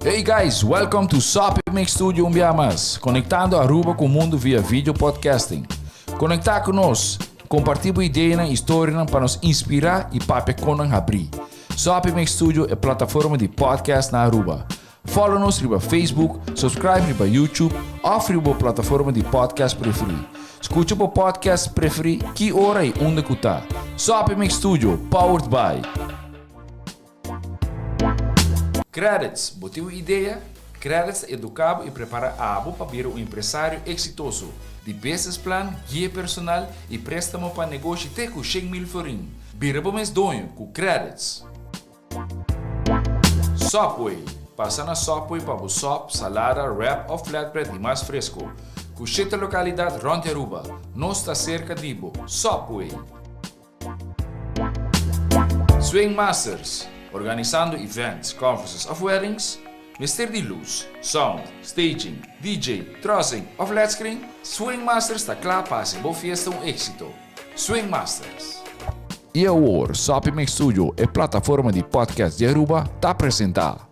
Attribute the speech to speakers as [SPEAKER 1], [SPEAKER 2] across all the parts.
[SPEAKER 1] Hey guys, welcome to Sopi Mix Studio un bia mas, conectando Aruba cu mundo via video podcasting. Conecta cu nos, comparti bo ideanan y historianan pa nos inspira y papia con nan habri. Sopi Mix Studio e plataforma di podcast na Aruba. Follow nos riba Facebook, subscribe riba YouTube of riba bo plataforma di podcast preferi. Scucha bo podcast preferi ki ora y unda cu ta. Sopi Mix Studio, powered by. Credits, bo tin un idea? Credits ta educa bo y prepara abo pa bira un empresario exitoso. Di business plan, guia personal y prestamo pa negoshi te cu 100,000 florin. Bira bo mes doño cu Credits. Subway, Pasa na Subway pa bo sop, salada, wrap of flatbread di mas fresco. Cu shete localidad rond di Aruba. Nos ta cerca di bo. Subway! Swing Masters, Organisando events, conferences of weddings? Mester di luz, sound, staging, DJ, trussing of led screen? Swing Masters ta cla pa haci bo fiesta un exito. Swing Masters. Y awor, Soppy Mix Studio, e plataforma di podcast di Aruba, ta presenta.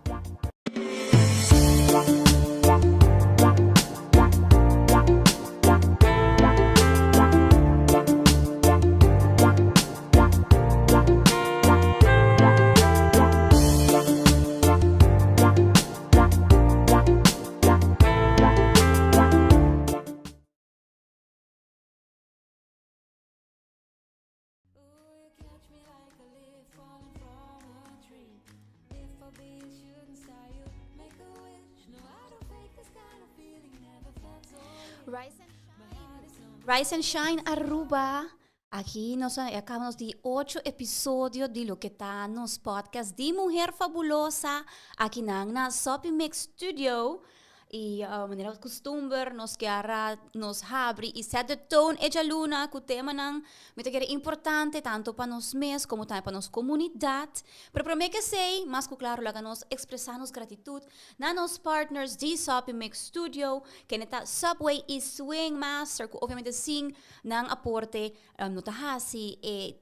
[SPEAKER 2] Rise and Shine, Rise and Shine Aruba. Aki nos a caba nos di ocho episodio di loke ta nos podcast di Mujer Fabulosa aki nan na Soppy Mix Studio. Y manera costumber nos kier nos habri y set the tone e djaluna cu temanan mi ta kere importante tanto pa nos mes como tambe pa nos comunidad. Pero prome ke esey, mas cu claro laga nos expresa nos gratitud na nos partners di Soppy Mix Studio, kende ta Subway y Swing Master cu obviamente sin nan aporte no ta haci e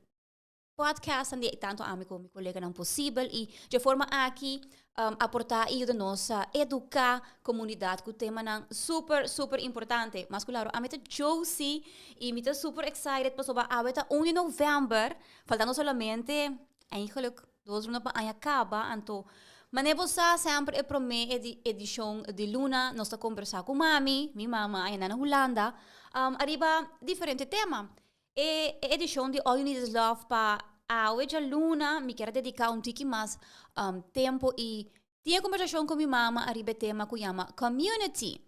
[SPEAKER 2] podcastnan di tanto ami como mi coleganan posibel y dje forma aki aporta y yuda nos educa comunidad cu temanan super super importante. Mas cu claro ami ta Josie y mi ta super excited pasobra awe ta un di november faltando solamente eigenlijk dos luna pa aña caba anto mane bo sa semper e prome edicion di luna nos ta conversa cu mami, mi mama aña na Hulanda ariba diferente tema. E edishon di All You Need Is Love pa awe djaluna mi kier a dediká un tiki mas tempu i tin e kombersashon ku mi mama ariba e tema ku yama community.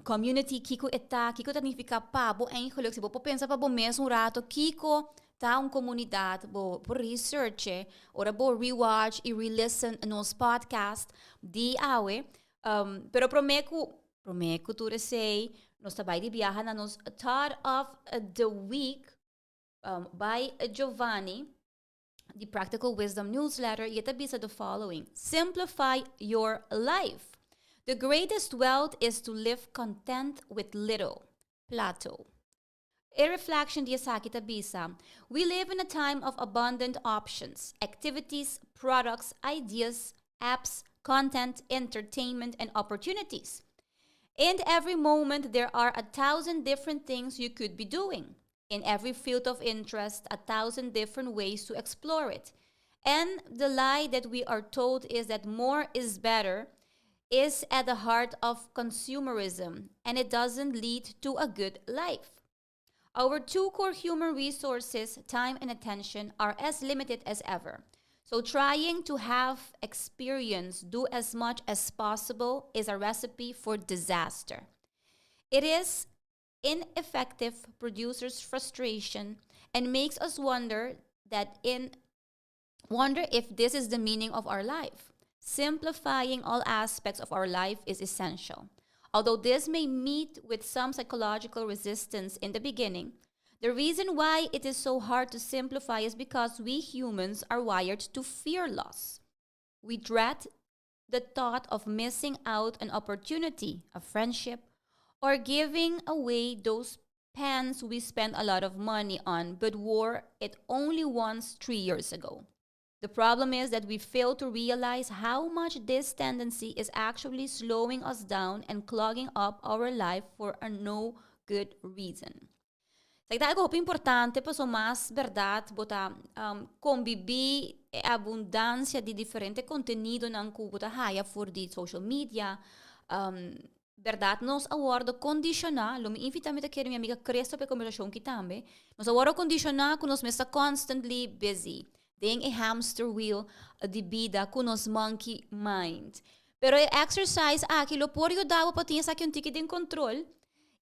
[SPEAKER 2] Community kiko e ta, kiko ta nifiká pa bo eigenlijk, si bo por pensa pa bo mes un rato kiko ta un komunidat, bo por research e ora bo rewatch i relisten nos podcast di awe. Pero promé ku Promé ku tur esei, nos ta bai di biaha na nos Thought of the Week by Giovanni di Practical Wisdom Newsletter i e ta bisa the following, Simplify your life. The greatest wealth is to live content with little. Plato. E reflection di esaki ta bisa, We live in a time of abundant options, activities, products, ideas, apps, content, entertainment and opportunities. In every moment there are a thousand different things you could be doing. In every field of interest, a thousand different ways to explore it. And the lie that we are told is that more is better is at the heart of consumerism and it doesn't lead to a good life. Our two core human resources, time and attention, are as limited as ever. So trying to have experience, do as much as possible, is a recipe for disaster. It is ineffective, produces frustration, and makes us wonder that in wonder if this is the meaning of our life. Simplifying all aspects of our life is essential. Although this may meet with some psychological resistance in the beginning, the reason why it is so hard to simplify is because we humans are wired to fear loss. We dread the thought of missing out an opportunity, a friendship, or giving away those pants we spent a lot of money on but wore it only once 3 years ago. The problem is that we fail to realize how much this tendency is actually slowing us down and clogging up our life for a no good reason. Esaki ta algo hopi importante paso mas berdad bo ta conbibi e abundancia di diferente contenidonan cu bo ta haya for di social media. Berdad nos a wordo condiciona, lo mi invita mi ta kere mi amiga Christa pa e conversacion aki tambe, nos a wordo condiciona cu nos mester constantly busy den e hamster wheel di bida cu nos monkey mind. Pero e exercise aki lo por yuda bo pa tin esaki un tiki den control.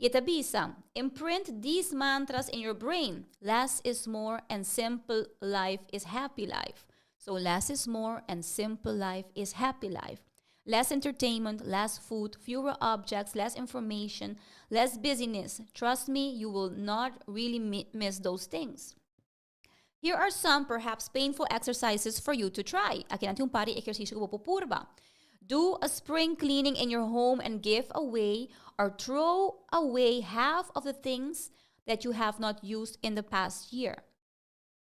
[SPEAKER 2] Y e ta bisa, Imprint these mantras in your brain, less is more and simple life is happy life. So less is more and simple life is happy life. Less entertainment, less food, fewer objects, less information, less busyness. Trust me, you will not really miss those things. Here are some perhaps painful exercises for you to try. Aki nan tin un par di ehercicio cu bo por purba. Do a spring cleaning in your home and give away or throw away half of the things that you have not used in the past year.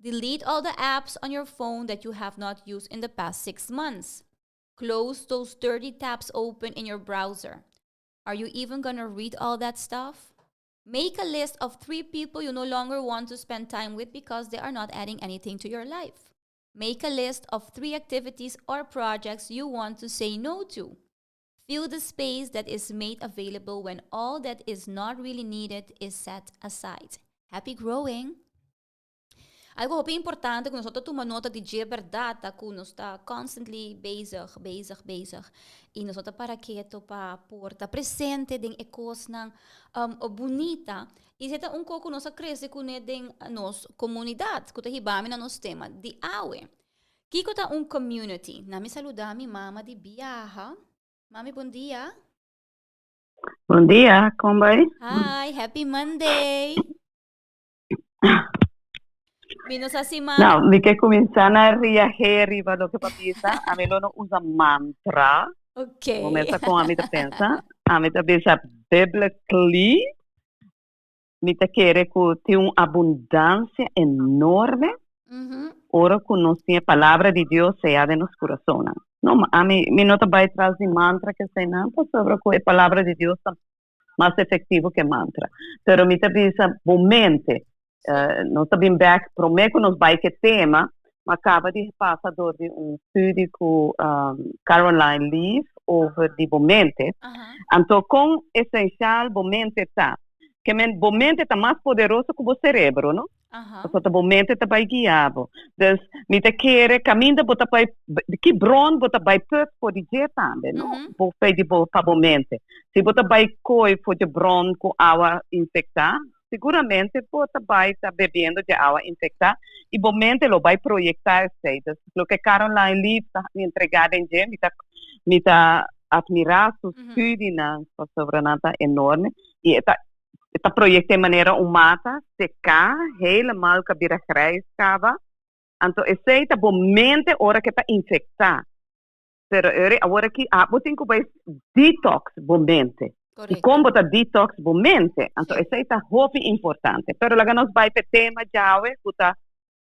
[SPEAKER 2] Delete all the apps on your phone that you have not used in the past 6 months. Close those 30 tabs open in your browser. Are you even gonna read all that stuff? Make a list of three people you no longer want to spend time with because they are not adding anything to your life. Make a list of three activities or projects you want to say no to. Fill the space that is made available when all that is not really needed is set aside. Happy growing! Algo hopi importante cu nos ta tuma nota di dje, berdad, ta cu nos ta constantly bezig, bezig, bezig. Y nos ta para keto pa por ta presente den e cosnan bunita. Y esey ta un poco nos a crece cu den nos comunidad, cu ta hibami na nos tema di awe. Kico ta un community? Na mi saluda mi mama di biaha. Mami, bon dia.
[SPEAKER 3] Bon dia, con ta bay?
[SPEAKER 2] Hi, happy Monday. Mi no sa si ma.
[SPEAKER 3] No, mi kier cuminsa na reagi riba loke bo a bisa. Ami no usa mantra. Cuminsa cu ami ta pensa. Ami ta pensa biblically. Mi ta kere cu tin un abundancia enorme. Ora cu nos tin e palabra di Dios sea den nos curason. No, ami mi no ta bay tras di mantra cu esey no, pasobra cu e palabra di Dios ta mas efectivo cu mantra. Pero mi ta pensa, bo mente, nos ta bin back, prome cu nos bay cu e tema, m'a caba di pasa door di un studie cu Caroline Leaf over di bo mente. Anto, con esencial bo mente ta. Kiermen, bo mente ta mas poderoso cu bo cerebro, no? Pasobra bo mente ta bay guia bo. Dus, mi ta kere caminda bo ta bay, ki bron bo ta bay put for di dje tambe, no? Bo fe di bo pa bo mente. Si bo ta bay coy for di bron cu awa infecta, seguramente bo ta bay ta bebiendo di awa infecta y bo mente lo bay proyecta esey. Dus, loke Caroline Leaf ta entrega den dje, mi ta admira su studienan pasobra nan ta enorme y e ta proyecta manera un mata seca, helemaal cu a bira grijs caba. Anto, esey ta bo mente ora cu ta infecta. Pero awor aki, bo tin cu bay detox bo mente. Y con bo ta detox bo mente? Anto, esey ta hopi importante. Pero laga nos bay pe tema djawe, cu ta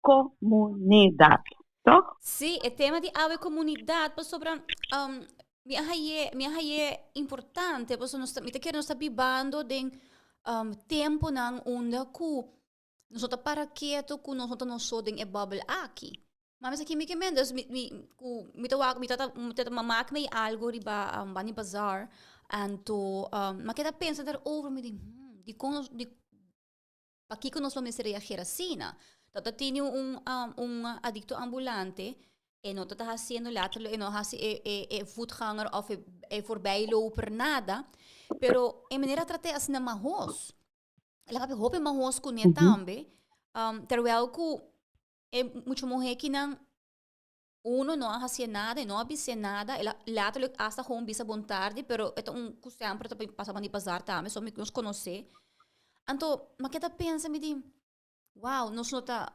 [SPEAKER 3] comunidad. Toch?
[SPEAKER 2] Si, e tema di awe comunidad, pasobra mi a haye importante, pasobra nos mi ta kere nos ta bibando den temponan unda cu nos ta para keto cu nos ta nos so den e bubble aki. Maar mi mi kiermen, dus mi cu mi ta wak mi ta maak mee algo riba Bani Bazaar anto m'a keda pensa daarover, mi di, di con nos di pakico nos lo mester reageer asina? Dat tin un adicto ambulante e no ta haciendo letterlijk e no haci e voetganger of e voorbijloper nada, pero e manera trate asina mahos. El a papia hopi mahos cu ne tambe, terwijl cu e mucha muher cu nan uno no a haci nada, e no a bisa nada, el a letterlijk hasta gewoon bisa bon tardi, pero e ta un cu semper ta pasa Bani Bazaar tambe, so mi nos conoce. Anto, m'a keda pensa, mi di, wow, nos no ta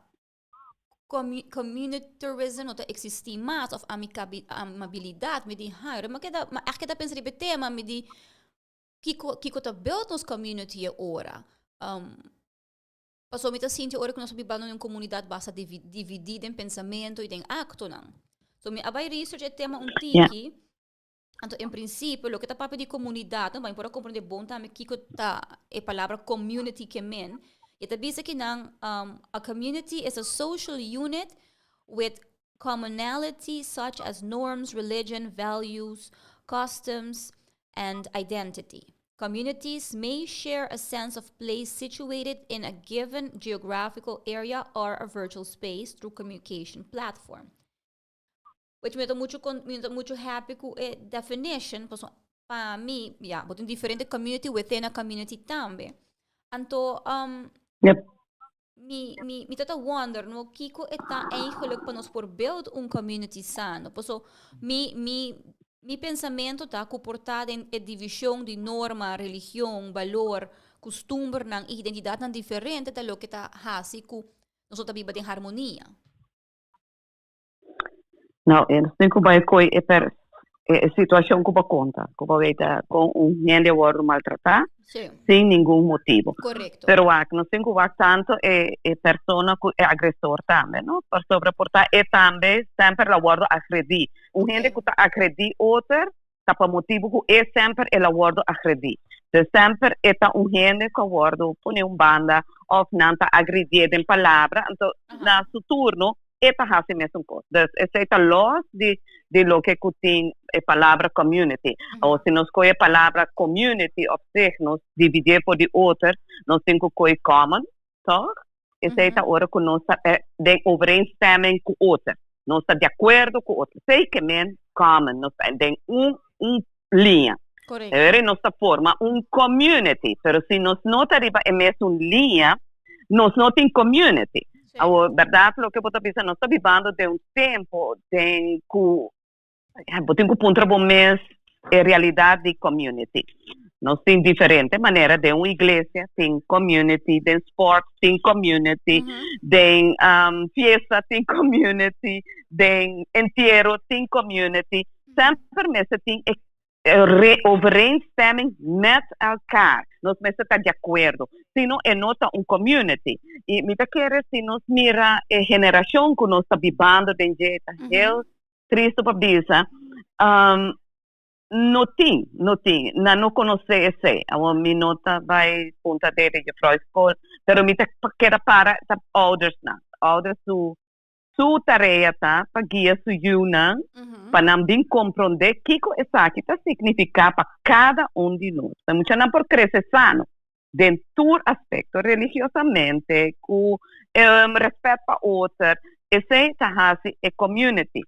[SPEAKER 2] communitarism no ta existi mas of amabilidad, mi di, ha, m'a keda, m'a echt keda pensa riba e tema, mi di, kico ta build nos community ora? Pasobra mi ta sinti ora ku nos ta bibando den un komunidat basta dividí den pensamentu i den aktonan. So mi a bai research e tema un tiki. Anto en prinsipio loke ta papia di komunidat, no, mi por a komprende bon tambe kiko ta e palabra community ke men. E ta bisa kinan, a community is a social unit with commonality such as norms, religion, values, customs, and identity. Communities may share a sense of place situated in a given geographical area or a virtual space through communication platform. Which mi ta mucho con, mi ta mucho happy ku e definition, paso pa mi, ja, bo tin diferente community within a community tambe. Anto, mi, mi, mi ta wonder, no, kiko e ta eigenlijk pa nos por build un community sano. Paso, mi, mi, mi pensamento ta ku por ta den e division di norma, religion, balor, custumbernan y identidadnan diferente ta loke ta hasi ku nos no ta biba den harmonia.
[SPEAKER 3] Nou, e nos tin ku bai koi e per e situashon ku bo konta, ku bo weta kon un hende a wòrdu maltratá sin ningun motibu.
[SPEAKER 2] Korekto.
[SPEAKER 3] Pero wak, nos tin ku wak tantu e e persona ku e agresor tambe, no? Pasobra por ta e tambe semper lo a wòrdu agredí. Un hende ku ta agredí oter ta pa motibu ku e semper el a wòrdu agredí. Dus semper e ta un hende ku a wòrdu pone un banda òf nan ta agredié den palabra, anto na su turno e ta hasi mesun kos. Dus esei ta lòs di di loke ku tin e palabra community. Awor si nos kohe e palabra community op zich, nos dividié for di oter, nos tin ku kohe common, tòg? Esei ta ora ku nos ta den overeenstemming ku oter. Nos ta di akuerdo ku otro. Esei ke men common. Nos ta den un un liña.
[SPEAKER 2] Korekto.
[SPEAKER 3] Eri nos ta forma un community. Pero si nos no ta riba e mesun liña, nos no tin community. Awor, bèrdat loke bo ta bisa, nos ta bibando den un tempu den ku Bo tin ku puntra bo mes e realidat di community. Nos tin diferente manera den un iglesia tin community, den sport tin community, den fiesta tin community, den entiero tin community. Semper mester tin e overeenstemming met elkaar. Nos mester ta di akuerdo, sino e no ta un community. I mi ta kere si nos mira e generashon ku nos ta bibando den dje ta heel Tristu pa bisa, no tin, no tin. Nan no konosé esei. Awor mi no ta bai punta dede juffrouw skol, pero mi ta keda para ta oudersnan. Ouders su su tarea ta pa guia su yunan pa nan bin komprondé kiko esaki ta signifiká pa kada un di nos. Pa e muchanan por krese sano den tur aspekto, religiosamente, ku rèspèt pa oter, esei ta hasi e community.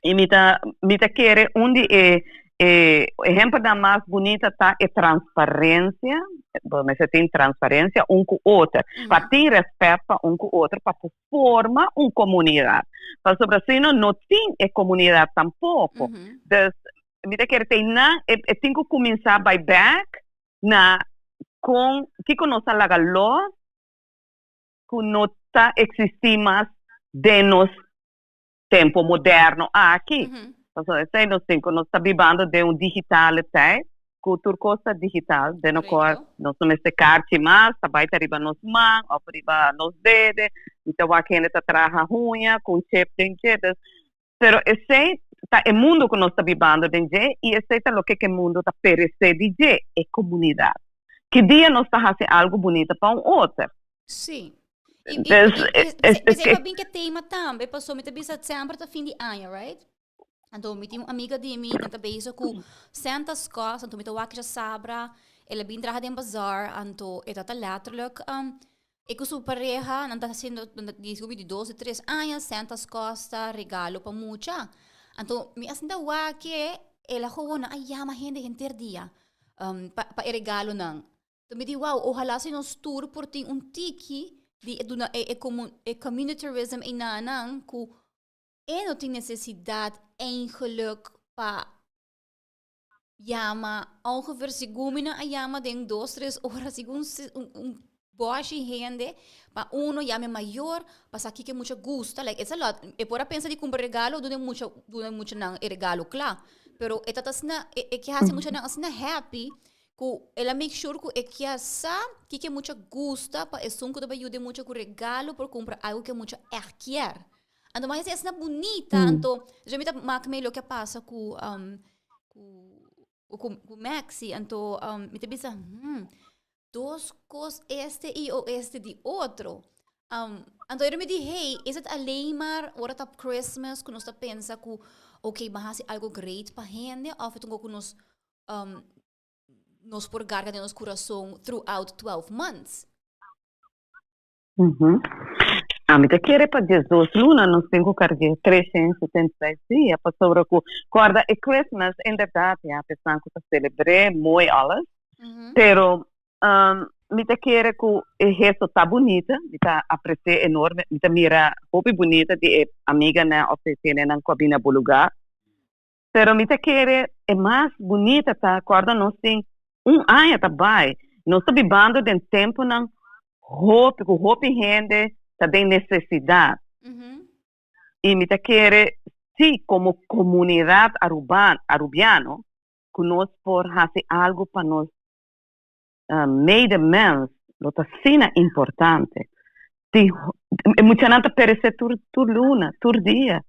[SPEAKER 3] I mi ta mi ta kere un di e e ehempelnan mas bunita ta e transparensia, bo mester tin transparensia un ku oter, pa tin rèspèt pa un ku oter pa por forma un komunidat, pasobra si no, no tin e komunidat tampoko. Dus mi ta kere te einan e tin ku kuminsá bai bèk na kon kiko nos a laga los ku no ta eksistí mas den nos tempo moderno aki. Pasobra esei nos tin ku nos ta bibando den un digitale tijd ku tur kos ta digital, den no kor nos no mester karchi mas, ta bai ta riba nos man òf riba nos dede, mi ta wak hende ta traha huña ku un chip den dje. Dus Pero esei ta e mundu ku nos ta bibando den dje i esei ta loke ku e mundu ta peresé di dje, e komunidat. Ki dia nos ta hasi algu bunita pa un oter?
[SPEAKER 2] Sí. I, i, i, esei pa bin ke tema tambe, paso mi ta bisa semper ta fin di aña, right? Anto mi tin un amiga di mi, nan ta bezig ku Santa's Cos, anto mi ta wak djasabra, el a bin traha den bazaar, anto e ta ta letterlijk, E ku su pareha nan ta hasiendo di di dos di tres aña Santa's Cos ta regalo pa mucha. Anto mi a sinta wak ke el a gewoon nan a yama hende henter dia pa pa e regalonan. Anto mi di wow ohala si nos tur por tin un tiki di e duna e e e communitarism einanan ku e no tin nesesidat eigenlijk pa Yama ongeveer segun mi nan a yama den dos tres ora segun un bòshi hende pa uno yama e mayor pa sa kiko e mucha gusta like it's a lot e por a pensa di kumpra regalo duna e mucha duna e muchanan e regalo kla pero e ta asina e ke hasi e muchanan asina happy. Ku el a make sure ku e kia sa kiko e mucha gusta pa esun ku ta bai yuda e mucha ku regalo por kumpra algu ku e mucha ègt kier. Anto mas esei asina bunita, anto mi ta mak mei loke a pasa ku ku ku Maxi, anto mi ta bisa dos kos este i o este di otro. Anto ora mi di hey, is het alleen maar ora ta Christmas ku nos ta pensa ku ok ban hasi algo great pa hende òf e ta un ku nos nos por garga den nos kurason throughout 12 months?
[SPEAKER 3] Ami ta kere pa 12 luna nos tin ku karg'é 366 dia pasobra ku kòrda e Christmas inderdat ya esnan ku ta selebr'é mooi alles pero mi ta kere ku e gesto ta bunita mi ta apresi'é enorme mi ta mira hopi bunita di e amiganan òf e hendenan ku a bini na bo lugá. Pero mi ta kere e mas bunita ta corda nos tin un aña ta bay. Nos ta bibando den temponan hopi cu hopi hende ta den necesidad. Y mi ta kere si como comunidad Aruban, Arubiano cu nos por haci algo pa nos medemens lo ta asina importante. Tin e muchanan ta perece tur tur luna, tur dia.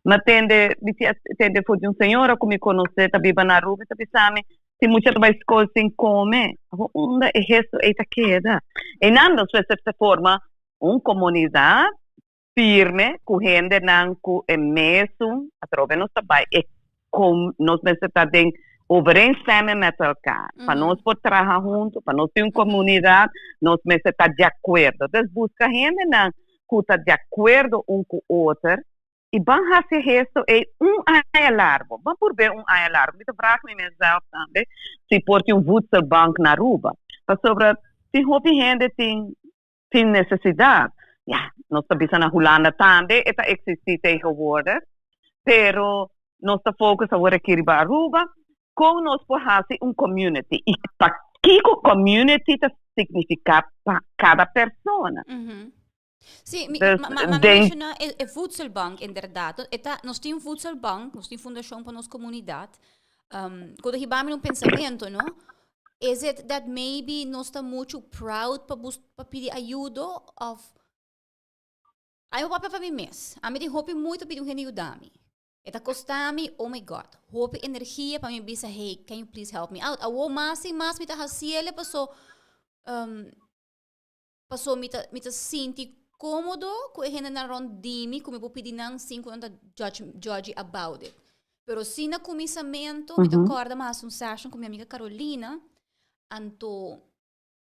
[SPEAKER 3] Mi a tende, mi a tende for di un señora cu mi conoce ta biba na Aruba, e ta bisa mi, tin mucha ta bay scol sin come. Awor unda e gesto ey ta keda? Eynan nos mester ta forma un comunidad firme cu hendenan cu e mesun, atrobe nos ta bay e com, nos mester ta den overeenstemming met elkaar. Pa nos por traha hunto, pa nos tin un comunidad, nos mester ta di acuerdo. Dus busca hendenan cu ta di acuerdo un cu otro y ban haci gesto ey un aña largo. Ban purbe un aña largo. Mi ta vraag mi mezelf tambe si por tin un voedselbank na Aruba. Pasobra tin hopi hende tin tin necesidad. Ya, nos ta bisa na Hulanda tambe e ta existi tegenwoordig, pero nos ta focus awor aki riba Aruba, con nos por haci un community y pakico community ta significa pa cada persona.
[SPEAKER 2] Sí, mi, dus, ma, ma, ma den, menciona e, e voedselbank inderdaad. E ta, nos tin voedselbank, nos tin fundacion pa nos comunidad. Cuando hibami un pensamiento, no? Is it that maybe nos ta mucho proud pa bus pa pidi ayudo of Ai mi papia pa mi mes. Ami tin hopi moeite pidi un hende yuda mi. E ta kosta mi, oh my God, hopi energia pa mi bisa, hey, can you please help me out? Awo mas y mas mi ta hasiele paso Paso mi ta mi ta sinti komodo ku e hendenan rònt di mi ku mi por pidi nan sin ku nan ta judge judge about it. Pero si na kuminsamentu mi ta kòrda mi a hasi un session ku mi amiga Carolina, anto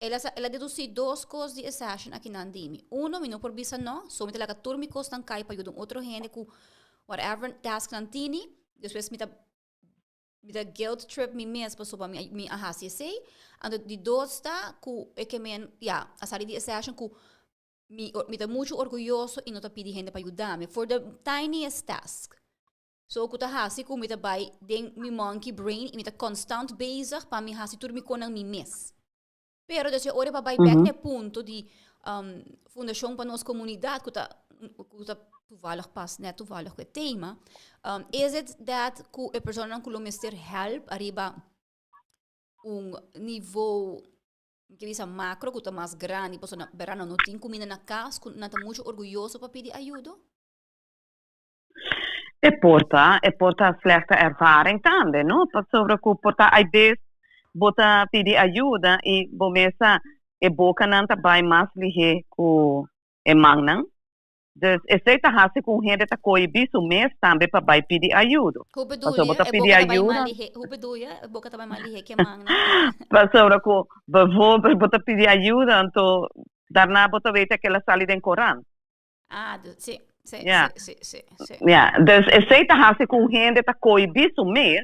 [SPEAKER 2] el a el a dedusí dos kos di e session akinan di mi. Uno, mi no por bisa nò, so mi ta laga tur mi kosnan kai pa yuda un otro hende ku whatever task nan tini, despues mi ta Mi ta guilt trip mi mes pasobra mi mi a hasi esei. Anto di dos ta ku e ke men, ya, a sali di e session ku mi mi ta muchu orguyoso i no ta pidi hende pa yuda mi for the tiniest task. So ku ta hasi ku mi ta bai den mi monkey brain i mi ta constant bezig pa mi hasi tur mi konan mi mes. Pero despues ora pa bai bek na e punto di Fundashon pa nos komunidat ku ta ku ta toevallig pas net toevallig ku e tema, is it that ku e personanan ku lo mester help ariba un nivo mi ke bisa macro ku ta mas grandi pasobra bera nan no tin kuminda na kas ku nan ta mucho orguyoso pa pidi ayudo?
[SPEAKER 3] E por ta, e por ta slechte ervaring tambe, no? Pasobra ku por ta hay bes bo ta pidi ayuda i bo mes sa e bokanan ta bai mas lihé ku e mannan. Dus esei ta hasi ku un hende ta kohibí su mes tambe pa bai pidi ayudo.
[SPEAKER 2] Hoe bedoel
[SPEAKER 3] Pasobra bo
[SPEAKER 2] je?
[SPEAKER 3] ta
[SPEAKER 2] E
[SPEAKER 3] pidi
[SPEAKER 2] boka ta bai
[SPEAKER 3] ayuda.
[SPEAKER 2] mas lihé, hoe bedoel je? E boka ta bai mas lihé ku e mannan?
[SPEAKER 3] Pasobra ku bijvoorbeeld bo ta pidi ayuda anto daarna bo ta weten ku el a sali den korant.
[SPEAKER 2] Ah, dus, sí, sí,
[SPEAKER 3] Ja.
[SPEAKER 2] sí, sí, sí, sí.
[SPEAKER 3] Ja, dus esei ta hasi ku un hende ta kohibí su mes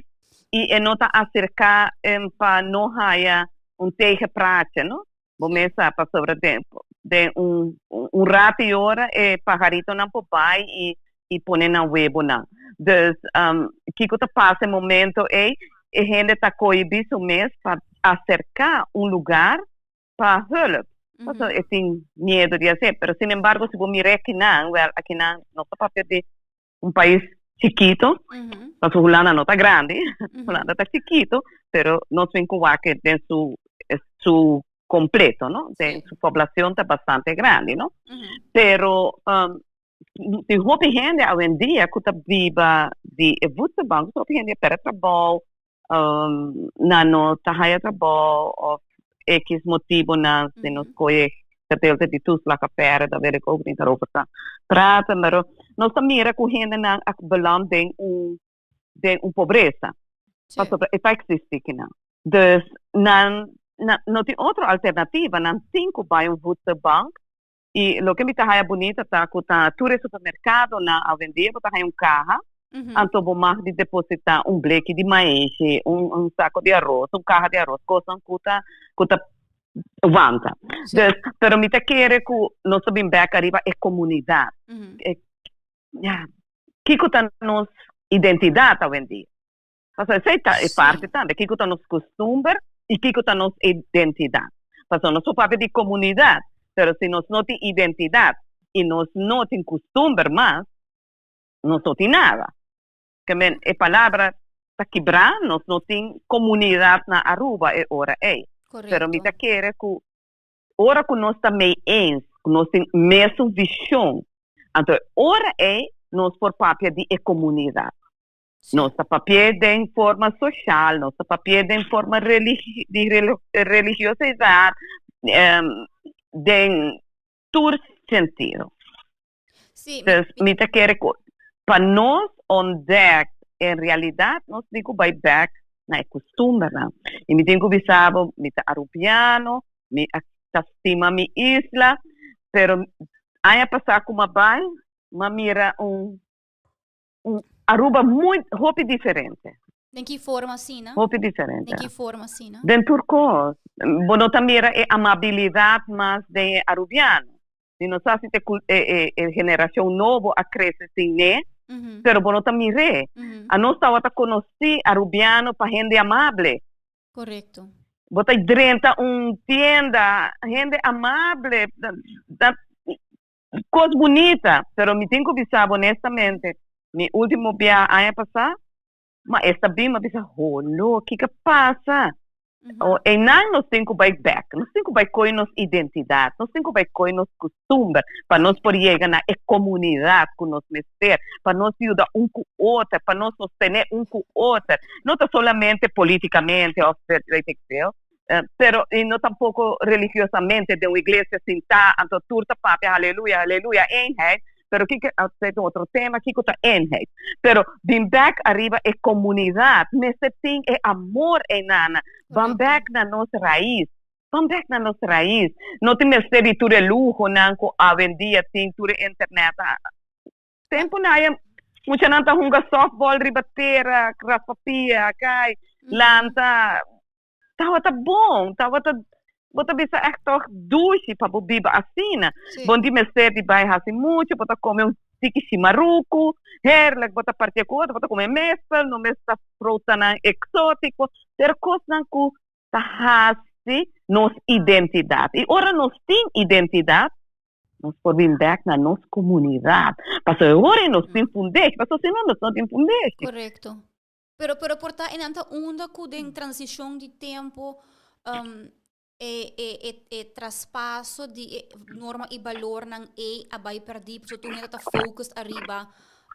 [SPEAKER 3] i e no ta aserká em, pa no haya un tegenpraatje, no? Bo mes sa pasobra den, den un, un rato i ora e paharitonan por bai i, i pone nan webonan. Dus, um, kiko ta pasa e momento ei? E hende ta kohibí su mes pa aserká un lugar pa hulp. Pasobra e tin miedo di hacer. Pero sin embargo, si bo mira akinan, wel, akinan nos ta papia di un pais chikito, pasobra Hulanda no ta grandi, Hulanda ta chikito, pero nos bin cu wak den su su completo, no? Den su poblacion ta bastante grandi, no? Pero tin hopi hende awendia cu ta biba di e voedselbank, hopi hende a perde trabou, nan no ta haya trabou of X motibonan, si nos coge gedeelte di toeslagaffaire, daar wil ik ook niet over gaan praten, pero nos ta mira cu hendenan a beland den un den un pobresa, pasobra e ta existi kinan. Dus nan nan no tin otro alternativa, nan tin cu bay un voedselbank. Y loke mi ta haya bunita ta cu ta tur e supermercadonan awendia bo ta haya un caha, anto bo mag di deposita un bleki di maishi, un un saco di aros, un caha di aros, cosnan cu ta cu ta wanta. Dus, pero mi ta kere cu nos ta bin bek ariba e comunidad. E, ya, kico ta nos identidad awendia? Pasobra esei ta e parti tambe, kiko ta nos kustumber i kiko ta nos identidat. Pasobra nos por papia di komunidat, pero si nos no tin identidat i nos no tin kustumber mas, nos no tin nada. Ke men e palabra ta kibrá, nos no tin komunidat na Aruba e ora ei. Pero mi ta kere ku ora ku nos ta mei eens, ku nos tin mesun vishon, anto e ora ei nos por papia di e komunidat. Nos ta papi'é den forma social, nos ta papi'é den forma di religiosidad, den tur sentido. Dus mi ta kere ku pa nos ontdek en realidad nos tin ku bai bek na e kustumbernan. I mi tin ku bisa bo, mi ta Arubiano, mi ta stima mi isla, pero aña pasá ku mi a bai, mi a mira un un Aruba muy hopi diferente.
[SPEAKER 2] Den ki forma asina?
[SPEAKER 3] Hopi diferente.
[SPEAKER 2] Den ki forma asina?
[SPEAKER 3] Den tur kos. Bo no ta mira e amabilidad mas den e Arubiano. Mi no sa si ta e e generacion nobo a crece sin ne, pero bo no ta mir'é. Anos tawata conoci Arubiano pa hende amable.
[SPEAKER 2] Correcto.
[SPEAKER 3] Bo ta drenta un tienda, hende amable, Kos bunita, pero mi tin ku bisa bo honestamente, mi ultimo biaha aña pasá, ma esta bin mi a bisa, holo, kiko a pasa? Einan nos tin ku bai bèk, nos tin ku bai koe nos identidat, nos tin ku bai koe nos kustumber pa nos por yega na e komunidat ku nos mester, pa nos yuda un ku otro, pa nos sostené un ku otro, no ta solamente politikamente òf weet ik veel, Pero i no tampoco religiosamente den un iglesia sintá, anto tur ta papia haleluya, haleluya, eenheid, pero kiko, esei ta un otro tema, kiko ta eenheid? Pero bin bek ariba e comunidad, mester tin e amor einana, ban bek na nos rais, ban bek na nos rais, no tin mester di tur e luhonan cu awendia tin, tur e internet, Tempu na e muchanan ta hunga softball riba tera, raspa pia, kai, lanta. Tabata bon, tabata, bo ta bisa ègt tòg dushi pa bo biba asina. Bo no tin mester di bai hasi muchu, bo ta kome un tiki shimaruku, heerlijk, bo ta partia ku otro, bo ta kome mespel, no mester ta frutanan eksótiko, pero kosnan ku ta hasi nos identidat. I ora nos tin identidat, Nos por bin bek na nos comunidad. Pasobra e ora nos tin fundeshi, pasobra si no nos no tin fundeshi.
[SPEAKER 2] Correcto. Pero pero por ta enan ta unda cu den transicion di tempo um, e, e, e, e traspaso di e norma y balornan ey a bay perdi, pasobra tur hende ta focused ariba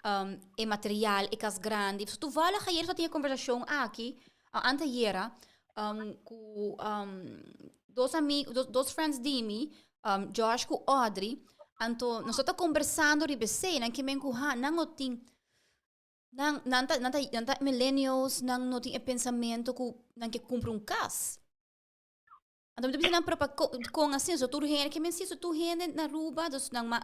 [SPEAKER 2] um, e material, e cas grandi. Pasobra toevallig ayer ta tin e conversacion aki, anteayera, um, cu um, dos amig, dos, dos friends di mi, um, Josh ku Audrey, anto nos ta conversando riba esei, nan ke men ku ha, nan no tin, nan, nan ta, nan ta, nan ta millennials, nan no tin e pensamento ku nan ke kumpra un kas. Anto mi ta bisa nan, pero pa kon asina, so tur hende, ke men si, so tur hende na Aruba, dus nan ma,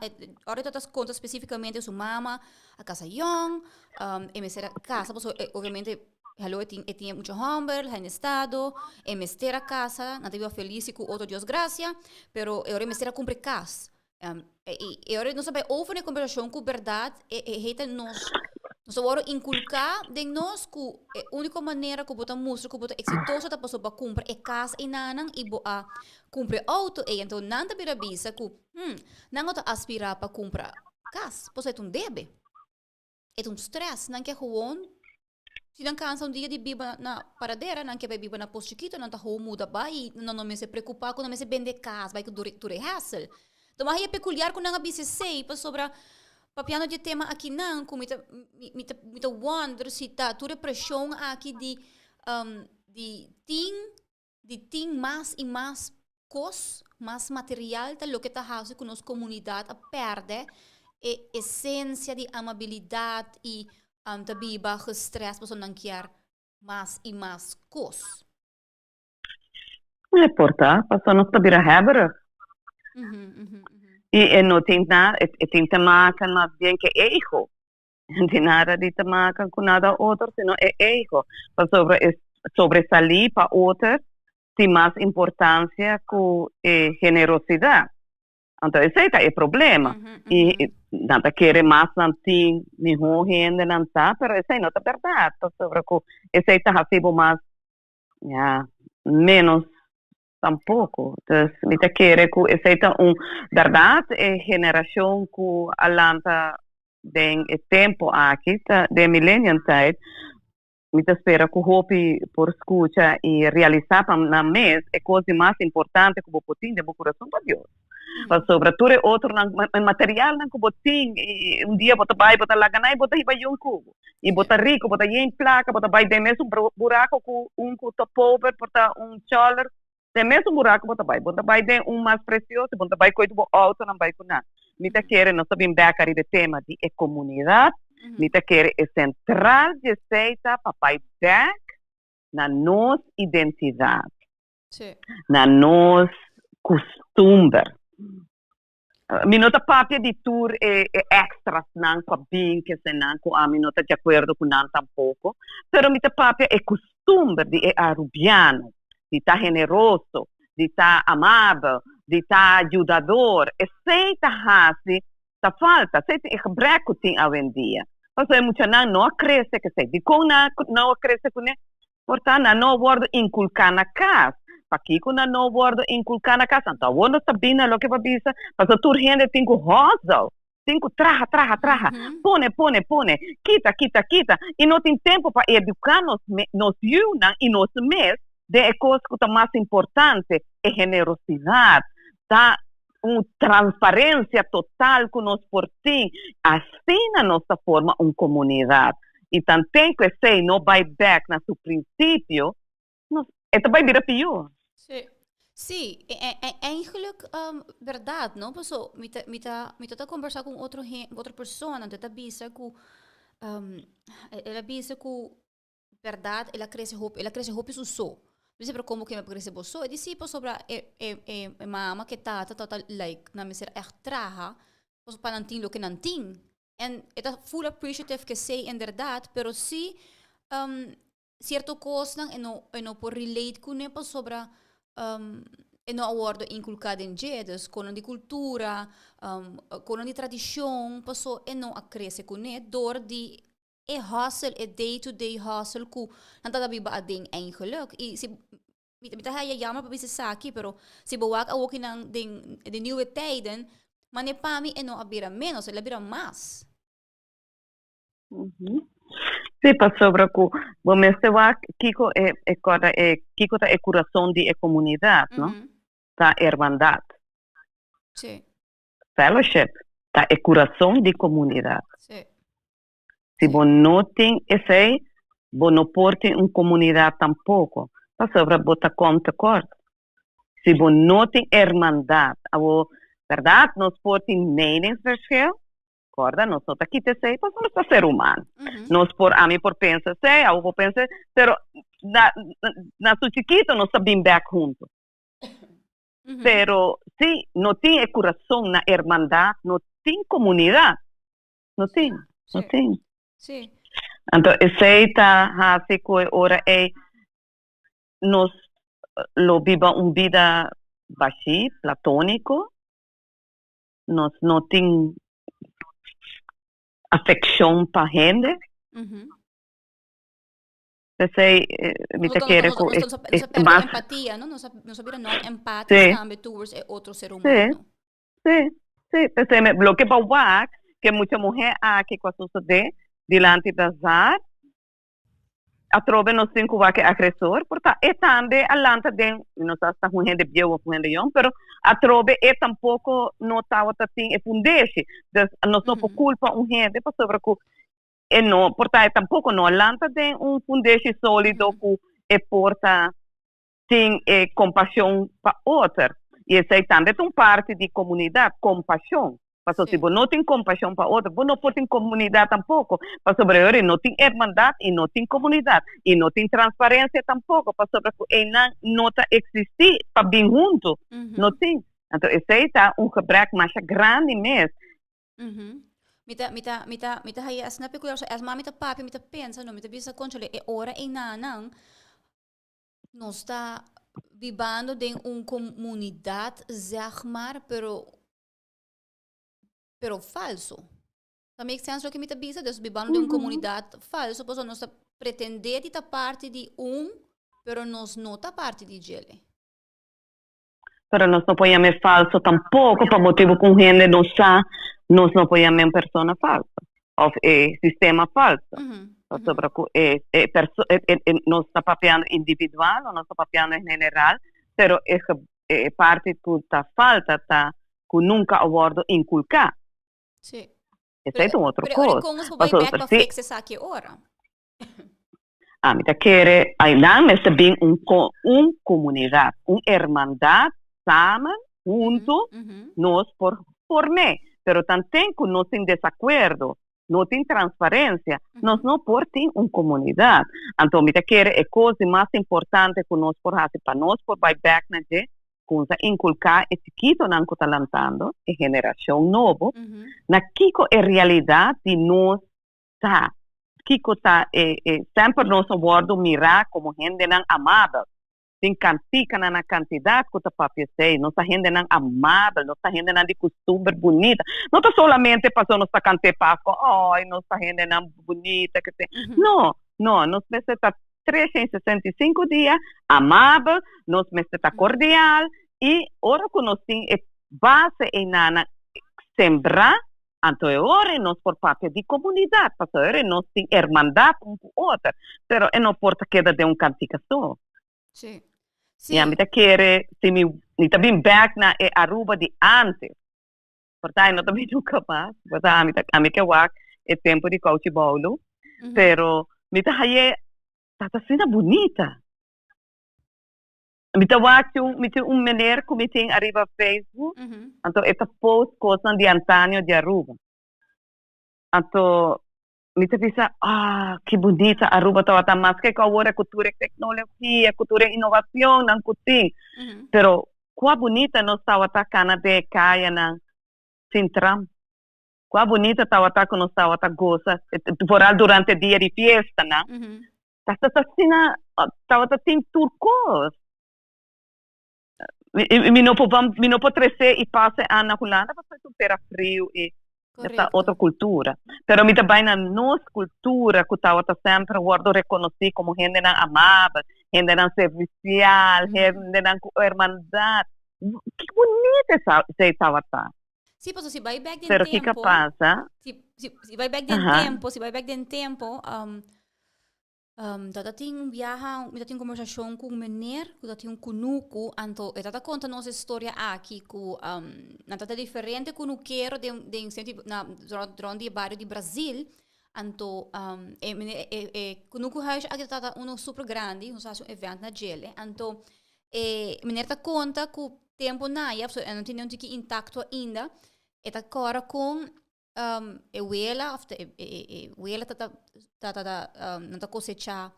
[SPEAKER 2] Audrey ta konta spesifikamente su mama a kasa yong, um, e mester a kasa, pasobra obviamente Hallo e tin e tin e mucha homber, ha in estado, e mester a casa, nan ta biba feliz y cu otro Dios gracia, pero e ora e mester a cumpra e cas. E e ora nos a bay over na e conversacion cu berdad e e heta nos nos a worde inculca den nos cu e unico manera cu bo ta mustra cu bo ta exitoso ta pasobra bo a cumpra e cas enanan y bo a cumpra e auto ey. Enton nan ta bira bisa cu, hmm, nan no ta aspira pa cumpra cas, pasobra e ta un debe. E ta un stress, nan ke gewoon, si nan cansa un dia di biba na Paradera, nan ke bai biba na Pos Chikito, nan ta gewoon muda bai y nan no mester preocupa cu nan mester bende cas bai cu tur e hassle. Ta mas e peculiar cu nan a bisa esey pasobra papiando di e tema akinan cu mi ta mi ta mi ta wonder si ta tur e presion aki di di tin di tin mas y mas cos, mas material ta loke ta haci cu nos comunidad a perde e esencia di amabilidad y ta biba gestress pasobra nan kier mas y mas cos.
[SPEAKER 3] No importa, pasobra nos ta bira hebberig. Y e no tin nada, e tin te maken mas bien cu e ego. No tin nada di te maken cu nada otro, sino e ego. Pasobra e sobresalí pa otro tin mas importancia cu e generosidad. Anto esei ta e problema. I nan ta kere mas nan tin mihó hendenan ta, pero esei no ta bèrdat, pasobra ku esei ta hasi bo mas, ya, ménos tampoko. Dus mi ta kere ku esei ta un bèrdat, e generashon ku a lanta den e tempu aki, ta den millennium tijd, Mi ta spera ku hopi por skucha i realisá pa nan mes e kos di mas importante ku bo por tin den bo kurason ta Dios. Pasobra tur e otronan, e materialnan ku bo tin, i un dia bo ta bai, bo ta laga nan i bo ta hiba yun ku bo. I bo ta riku, bo ta yen plaka, bo ta bai den mesun buraku ku un ku ta pober, por ta un chòler, den mesun buraku bo ta bai. Bo ta bai den un mas presioso, bo ta bai koe bo outonan bai ku nan. Mi ta kere nos ta bin bek ariba e tema di e komunidat. Mi ta kere e sentral di esei ta pa bai bek na nos identidat, na nos kustumber. Mi no ta papia di tur e extrasnan cu a bin kesenan cu ami no ta di acuerdo cu nan tampoco, pero mi ta papia e custumber di e Arubiano, di ta generoso, di ta amabel, di ta yudador, esey ta haci ta falta, esey ta e gebrek cu tin awendia. Pasobra e muchanan no a crece cu esey. Dicon nan no a crece cune? Por ta nan no a wordo inculca na cas. Pakico nan no a wordo inculca na cas? Anto awor nos ta bin na loke bo a bisa, pasobra tur hende tin cu hustle, tin cu traha, traha, traha, pone, pone, pone, kita, kita, kita, y no tin tempo pa educa nos nos yiunan y nos mes den e cos cu ta mas importante, e generosidad, ta un transparencia total cu nos por tin, asina nos ta forma un comunidad. Y tanten cu esey no bay bek na su principio, nos, e ta bay bira pior.
[SPEAKER 2] Sí. Sí, e, e, eigenlijk berdad, no? Paso mi ta, mi ta, mi ta ta conversa cu otro hen, otro persona, anto e ta bisa cu, el a bisa cu Berdad el a crece hopi, el a crece hopi su so. Mi dice, pero como que mi a crece bo so? E dici, pasobra e, e, e, e mama ke tata tabata like, nan mester echt traha, pasobra pa nan tin loke nan tin. En e ta full appreciative ke esey inderdaad, pero si cierto cosnan e no, e no por relate cune pasobra e no a wordo inculca den dje. Dus conan di cultura, conan di tradicion, paso e no a crece cune door di e hustle, e day to day hustle ku nan ta biba aden eigenlijk. I si mi ta haya jammer pa bisa esaki, pero si bo wak awokinan den de nieuwe tijden, mane pa mi e no a bira menos, el a bira mas.
[SPEAKER 3] Sí, pasobra ku bo mester wak kiko e e kòrda e kiko ta e kurason di e komunidat, no? Ta hermandat.
[SPEAKER 2] Sí.
[SPEAKER 3] Fellowship ta e kurason di komunidat.
[SPEAKER 2] Sí.
[SPEAKER 3] Si bo no tin esei, bo no por tin un komunidat tampoko, pasobra bo ta kom tekort. Si bo no tin hermandat, awor, bèrdat, nos por tin meningsverschil, kòrda, nos no ta kita esei, pasobra nos ta ser humano. Nos por, ami por pensa esei, abo por pensa esei, pero na, na su chikito nos ta bin bèk huntu. Pero si no tin e kurason na hermandat, no tin komunidat. No tin, no tin.
[SPEAKER 2] Sí.
[SPEAKER 3] Anto esei ta hasi ku e ora ei nos lo biba un bida bashí, platóniko. Nos no tin afekshon pa hende. P'esei mi ta kere ku
[SPEAKER 2] e mas. Empatia, no? Nos a bira non-empático tambe towards e otro ser humano.
[SPEAKER 3] Sí, sí, p'esei mi loke bo wak ke mucha muhé aki ku a sosodé. Dilanti bazaar. Atrobe nos tin cu wak e agresor, por ta e tambe a lanta den, mi no sa si ta un hende bieu of un hende yong, pero atrobe e tampoco no tawata tin e fundeshi. Dus nos no por culpa un hende pasobra cu e no, por ta e tampoco no a lanta den un fundeshi solido cu e por ta tin e compasion pa oter. Y esey tambe ta un parti di comunidad, compasion. Pasobra si bo no tin compasion pa otro, bo no por tin comunidad tampoco. Pasobra e ora no tin hermandad y no tin comunidad y no tin transparencia tampoco, pasobra cu eynan no ta existi pa bin hunto. No tin. Anto esey ta un gebrek masha grandi mes.
[SPEAKER 2] Mi ta, mi ta, mi ta, mi ta haya asina peculiar. So, es mas mi ta papia, mi ta pensa, no, mi ta bisa, conchole, e ora eynanan nos ta bibando den un comunidad, zeg maar, pero pero falso. Ta make sense loke mi ta bisa? Dus bibando den un comunidad falso, pasobra nos ta pretende di ta parti di un, pero nos no ta parti di djele.
[SPEAKER 3] Pero nos no por yam'é falso tampoco, pa motibo cu un hende no sa, nos no por yam'é un persona falso, of e sistema falso. Pasobra cu e, e perso-, e, e, e, nos ta papiando individual o nos ta papiando en general, pero e ge-, e parti cu ta falta ta cu nunca a wordo inculca.
[SPEAKER 2] Sí.
[SPEAKER 3] Esey ta un otro
[SPEAKER 2] Pero ora
[SPEAKER 3] cos.
[SPEAKER 2] con nos por bay
[SPEAKER 3] Pasobra
[SPEAKER 2] bek pa
[SPEAKER 3] si
[SPEAKER 2] fix esaki ora?
[SPEAKER 3] Ami ta kere aynan mester bin un co-, un comunidad, un hermandad samen, hunto, nos por form'é. Pero tanten cu nos tin desacuerdo, no tin transparencia, nos no por tin un comunidad. Anto mi ta kere e cos di mas importante cu nos por haci pa nos por bay bek na dje, cuminsa inculca e chikitonan cu ta lantando, e generacion nobo, na kico e realidad di nos ta, kico ta e, e, semper nos a wordo mira como hendenan amabel. Tin kantikanan na kantidat ku ta papia esei. Nos ta hendenan amabel, nos ta hendenan di kustumber bunita. No ta solamente pasobra nos ta kant'é Paskua, Ay, nos ta hendenan bunita, ke se. No, no, nos mester ta 365 dia amabel, nos mester ta kordial i ora ku nos tin e base einan sembrá, Anto e ora e nos por papia di komunidat, pasobra e ora e nos tin hermandat un ku otro, pero e no por ta keda den un kantika so.
[SPEAKER 2] Sí.
[SPEAKER 3] I ami ta kere si mi mi ta bin bek na e Aruba di antes, por ta e no ta bin nunka mas, por ta ami ta ami ke wak e tempu di Kouchi Boulo, pero mi ta haye ta ta asina bunita. Mi ta wak un, mi tin un meneer ku mi tin ariba Facebook, anto e ta post kosnan di antaño di Aruba. Anto mi ta bisa, ah, ki bunita Aruba tabata, maske ku awor ku tur e teknologia, ku tur e inovacionnan ku tin, pero kua bunita nos tabata kana den e kayanan sin tram. Kua bunita tabata ku nos tabata gosa, vooral durante dia di fiestanan. Tabata asina, tabata tin tur kos. Mi no por mi no por trese i pasa e na Hulanda pasobra ta un tera friu i ta otro kultura. Pero mi ta bai na nos kultura ku tabata semper wòrdu rekonosí komo hendenan amabel, hendenan servisial, hendenan ku hermandat. Ki bunita esei tabata.
[SPEAKER 2] Sí, pasobra si bai bek den
[SPEAKER 3] Pero kiko
[SPEAKER 2] tempo,
[SPEAKER 3] pasa?
[SPEAKER 2] si, si, si bai bek den
[SPEAKER 3] Aha.
[SPEAKER 2] tempo, si bai bek den tempo, um, um, tata tin un biaha, mi ta tin conversacion cu un meneer cu ta tin un cunucu, anto e tata conta nos e storia aki cu, um, nan tata diferente cunukero den, den senti, na, rond, rond di e bario di Brazil, anto, um, e meneer, e, e cunucuhuis aki tata uno super grandi, nos a haci un event na djele, anto E meneer ta konta ku tempu naya, pasobra e no tene un tiki intakto ainda, e ta kòrda kon e wela òf e e wela ta ta ta ta nan ta kosechá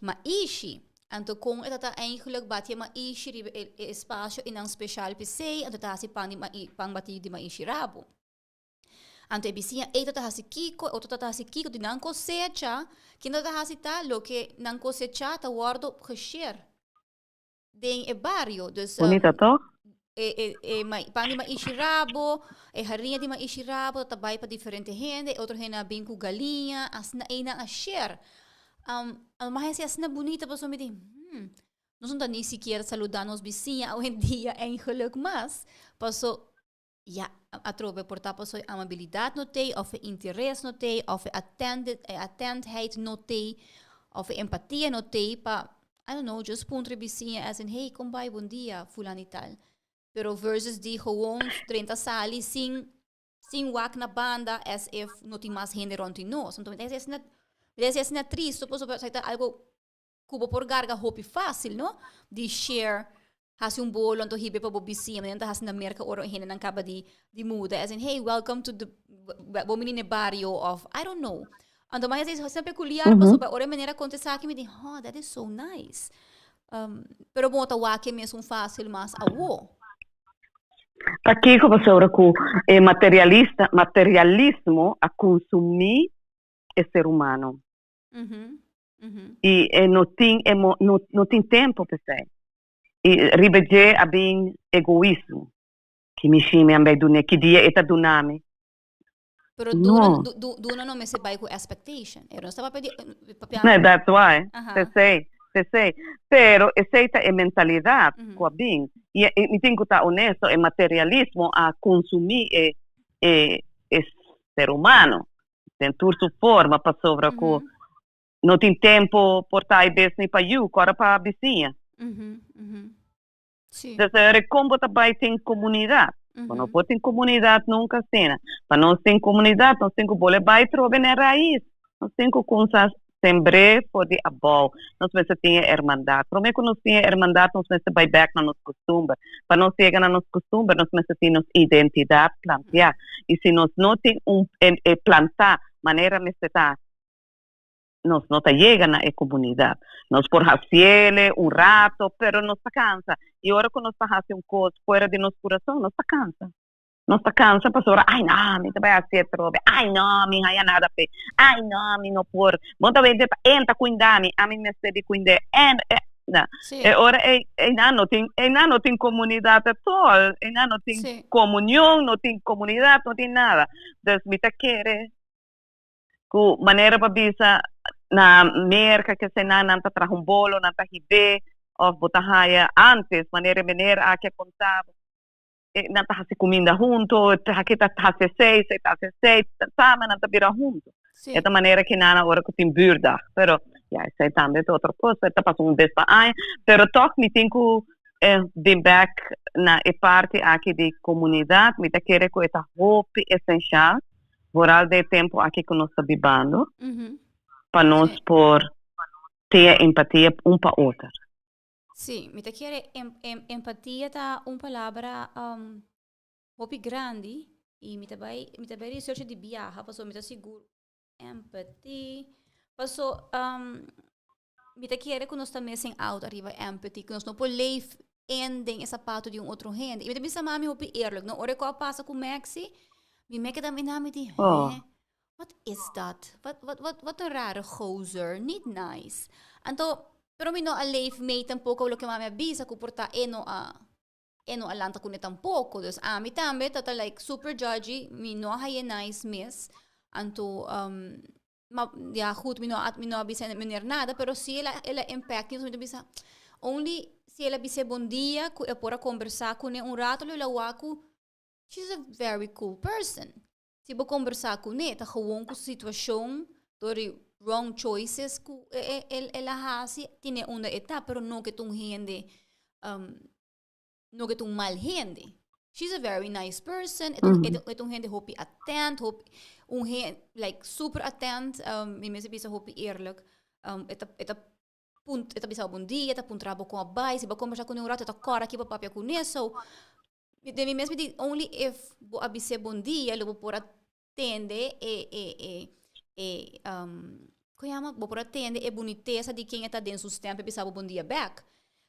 [SPEAKER 2] maishi. Anto kon e ta ta eigenlijk bati e maishi riba e e espasio einan speshal p'esei, anto ta hasi pan di pan bati di maishi rabu. Anto e bisiña ei ta ta hasi kiko, e otro ta ta hasi kiko, di nan kosecha, kin ta ta hasi ta loke nan kosecha ta wòrdu geshare den e bario. Dus,
[SPEAKER 3] Bunita toch?
[SPEAKER 2] e, e, e mai, pan di maishi rabo, e hariña di maishi rabo ta bai pa diferente hende, e otro hende a bin ku galiña, asina ei nan a share. Um, a mas hasi asina bunita pasobra mi di, hmm, nos no ta ni sikiera saluda nos bisiña awendia eigenlijk mas, paso. Ya, atrobe por ta paso amabilidad no t'ey, of e interes no t'ey, of e attendheid no t'ey, of e empatia no t'ey pa, I don't know, just puntra e bisiña as in, hey, con bay, bon dia, fulano y tal. Pero versus di gewoon drenta sali sin wak na banda as if no tin mas hende rond di nos. Anto mi ta hasi asina tristo pasobra esaki ta algo ku bo por garga hopi fácil, no? Di share, hasi un bolo anto hibe pa bo bisiña, manera nan ta hasi na Merka ora hendenan kaba di muda, as in, hey, welcome to the, bo bini na e bario of, I don't know. Anto mas esei asina peculiar pasobra ora e manera konta esaki mi di, huh, that is so nice. Pero bo no ta wak e mesun fácil mas awo.
[SPEAKER 3] Pakiko? Pasobra ku e materialista, materialismo a konsumí e ser humano. I e no tin e no no tin tempo p'esei. I riba dje a bin egoismo. Ki mi shimi a bai dun'é, ki dia e ta duna mi.
[SPEAKER 2] Pero duna no. Duna no mester bai ku expectation. E no sta papia di papia.
[SPEAKER 3] No, that's why. P'esei, p'esei. Pero esei ta e mentalidat ku a bin. I mi tin ku ta honesto, e materialismo a konsumí e e e ser humano. Den tur su forma pasobra ku no tin tempo por ta e bes ni pa yu ku ora pa bisiña. Des ora kon bo ta bai tin komunidat? Bo no por tin komunidat nunka asina. Pa nos tin komunidat nos tin ku bole bai trobe na e rais. Nos tin ku kumsa sembr'é for di abou. Nos mester tin e hermandat. Promé ku nos tin e hermandat nos mester bai bèk na nos kustumber. Pa nos yega na nos kustumber nos mester tin nos identidat planteá. I si nos no tin un e plantá manera mester ta, nos no ta yega na e komunidat. Nos por hasiele un rato, pero nos ta kansa. I ora ku nos ta hasi un kos fuera di nos kurason, nos ta kansa. Nos ta cansa pasobra ay no mi ta bay haci atrobe, ay no mi haya nada p'e, ay no mi no por, bo ta wende ta en ta cuinda mi, ami mester di cuind'e, en e na. E ora ey eynan no tin eynan no tin comunidad at all, eynan no tin comunion, no tin comunidad, no tin nada. Dus mi ta kere cu manera pa bisa na Merca kese nan nan ta traha un bolo, nan ta hib'e of bo ta haya antes manera e meneer aki a conta bo. Nan ta hasi kuminda huntu, aki ta hasi esei, esei ta hasi esei, samen nan ta bira huntu. E ta manera ki nan ora ku tin buurdag, pero ya esei tambe ta otro kos, e ta pasa un bes pa aña, pero tòg mi tin ku bin bèk na e parti aki di komunidat, mi ta kere ku e ta hopi esenshal, vooral den e tempu aki ku nos ta bibando, pa nos por tin empatia un pa otro.
[SPEAKER 2] Sí, mi ta kere empatia ta un palabra hopi grandi y mi ta bai mi ta bai research di biaha pasobra mi ta sigur empathy paso mi ta kere ku nos ta missing out ariba empathy ku nos no por leef in den e sapato di un otro hende y mi ta bisa mami hopi eerlijk no ora ku a pasa ku Maxi mi me keda mira mi di he Wat is dat? Wat, wat, wat, wat een rare gozer. Niet nice. Anto, pero mi no a leef mee tampoco loke mami a bisa ku por ta e no a, e no a lanta kuné tampoco. Dus ami tambe ta ta like super judgy, mi no a haye nice mes. Anto, um, ma ja goed, mi no a, mi no a bisa meneer nada, pero si el a, el a impact mi, mi ta bisa, only si el a bis'é bon dia ku e por a kombersá kuné un rato lo el a wak ku she's a very cool person. Si bo kombersá kuné, ta gewoon ku situashon dor di wrong choices ku el a hasi, tine unda e ta, pero no ke ta un hende, no ke ta un mal hende. She's a very nice person, e ta un hende hopi atènt, hopi, un hende, like super atènt, mi mester bisa hopi eerlijk, e ta, e ta e ta bisa bo bon dia, e ta puntra bo kon a bai, si bo a kombersá kuné un rato e ta kòrda aki bo papia kuné, so Den mi mes mi di only if bo a bis'é bon dia lo bo por a tende e e e e um, kon yama? Bo por a tende e bunitesa di ken e ta den su stem pa bisa bo bon dia bek.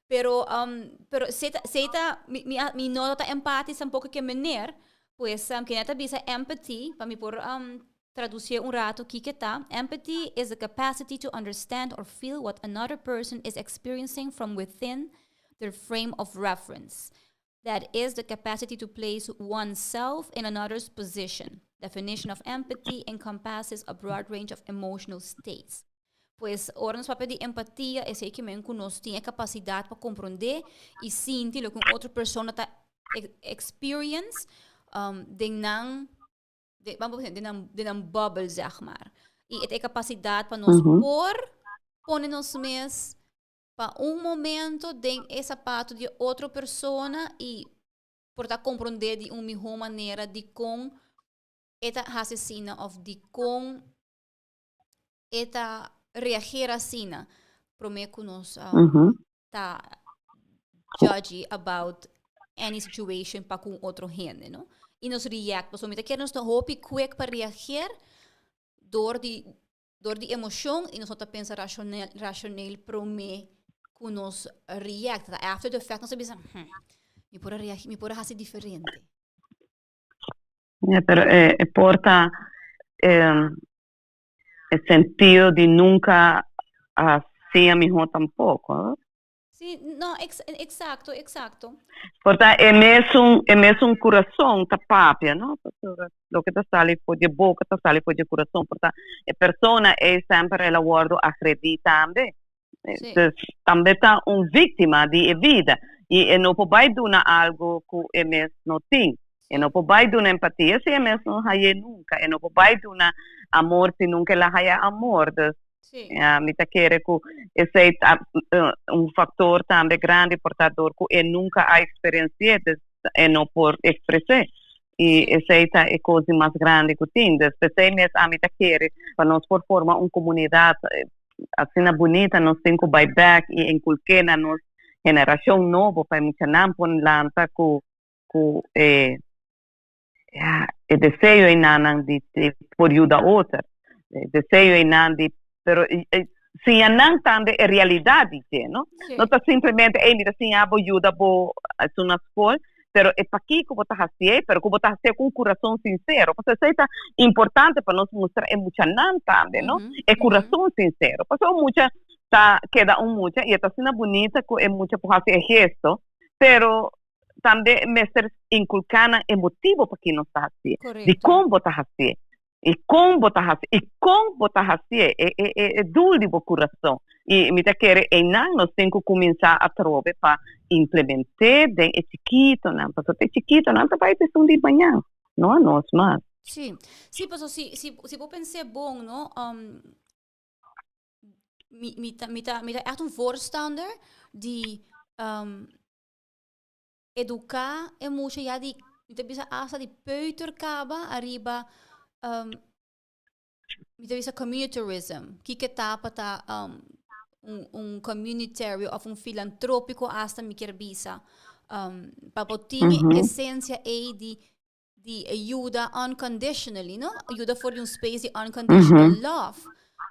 [SPEAKER 2] Pero um, pero si ta si ta mi mi a mi no ta empatisch tampoco ke meneer, pues um, ken e ta bisa empathy pa mi por um traducié un rato kiko e ta. Empathy is the capacity to understand or feel what another person is experiencing from within their frame of reference. That is the capacity to place oneself in another's position. Definition of empathy encompasses a broad range of emotional states. Pues, ora nos papia di empatia, esei ke men ku nos tin e kapasidat pa komprondé i sinti loke un otro persona ta experience. Den nan, de, vamos a den nan bubble, zeg maar. Y e capacidad pa nos por pone nos mes pa un momento den e sapato di otro persona y por ta comprende di un miho manera di con e ta asina of di con e ta reagir asina. Prome cu nos ta judge about any situation pa cu otro hende, no? Y nos react, pasobra mi ta kere nos ta hopi quick pa reagir door di emocion y nos ta pensa racional prome cu nos react. After the fact, nos bisa, mi por reagir, mi por haci diferente."
[SPEAKER 3] Yeah, pero por ta e sentido di nunca asina miho tampoco. No?
[SPEAKER 2] Si, no, exacto.
[SPEAKER 3] Por ta e mesun curason ta papia, no? Loke ta sali for di boca ta sali for di curason. Por ta e persona e semper el a wordo agredi tambe. Dus tambe ta un victima di bida. Y e no por bay duna algo cu e mes no tin. E no por bay duna empatia si e mes no haya nunca. E no por bay duna amor si nunca el a haya amor. Dus ja, mi ta kere cu esey ta un factor tambe grandi portador cu e nunca a experiencia, e no por expresa. Y esey ta e cos mas grandi cu tin. Dus esey mes ami ta kere pa nos por forma un comunidad asina bunita, nos tin cu bay back y inculca na nos generacion nobo pa muchanan por lanta cu ja, e deseo einan di por yuda otro. E deseo einan di, pero si nan tambe e realidad, no? No ta simplemente, ei, mira, si abo yuda bo na scol, pero e pakico bo ta haci, pero cu bo ta haci cu un curason sincero. Pasobra esey ta importante pa nos mustra e muchanan tambe, no? E curason sincero. Pasobra mucha ta keda un mucha y ta asina bunita cu e mucha por haci gesto, pero tambe mester inculca nan e motibo pakico nos ta haci. Di con bo ta haci. Y con bo ta haci, y con bo ta haci, e doel di bo curason. Y mi ta kere einan nos tin cu cuminsa atrobe pa implementa den e chikitonan, pasobra e chikitonan ta bay ta di mañan, no nos mas.
[SPEAKER 2] Si, pasobra si bo pensa bon, no? Mi ta echt un voorstander di educa e mucha ya di, mi ta bisa hasta di peuter caba ariba mi ta bisa communitarism. Kico ta pa ta un communitario of un filantropico hasta mi kier bisa. Pa bo tin esencia e di ayuda unconditionally, no? Ayuda for un space di unconditional love.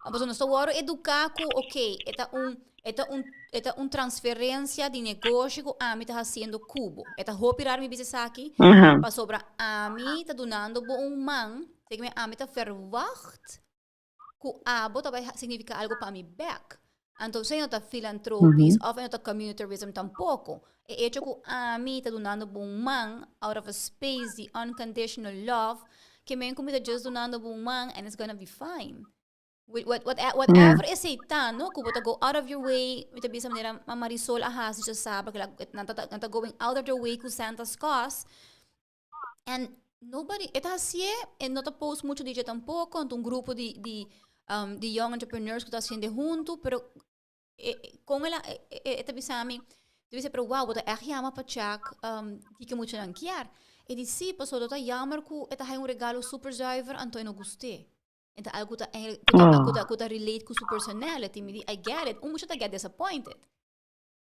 [SPEAKER 2] Mas nos ta wordo educa cu, ok, e ta un transferencia di negoshi cu ami ta haciendo cu bo. E ta hopi raro mi bisa aki, pasobra ami ta dunando bo un man, cu ami ta verwacht cu abo ta bay significa algo pa mi back. Anto, esey no ta filantropisch of no ta communitarism tampoco. E hecho cu ami ta dunando bo un man out of a space di unconditional love, kiermen cu mi ta just dunando bo un man and it's gonna be fine. With whatever esey ta, no? Cu bo ta go out of your way, mi ta bisa manera ma Marisol a hasi já sabe, cu nan ta going out of their way cu Santa's cause. And nobody, e ta hacié, e no ta post mucho di dje tampoco, un grupo di young entrepreneurs cu ta haciendo hunto, pero con ela, e ta bisa mi, ta bisa, "Pero wow, bo ta echt yama pa check kico muchanan kier." E di si, pasobra ta jammer cu e ta un regalo super zuiver, anto e no gust'e. Anto algo ta cu ta relate cu su personality. Mi di, "I get it." Un mucha ta get disappointed.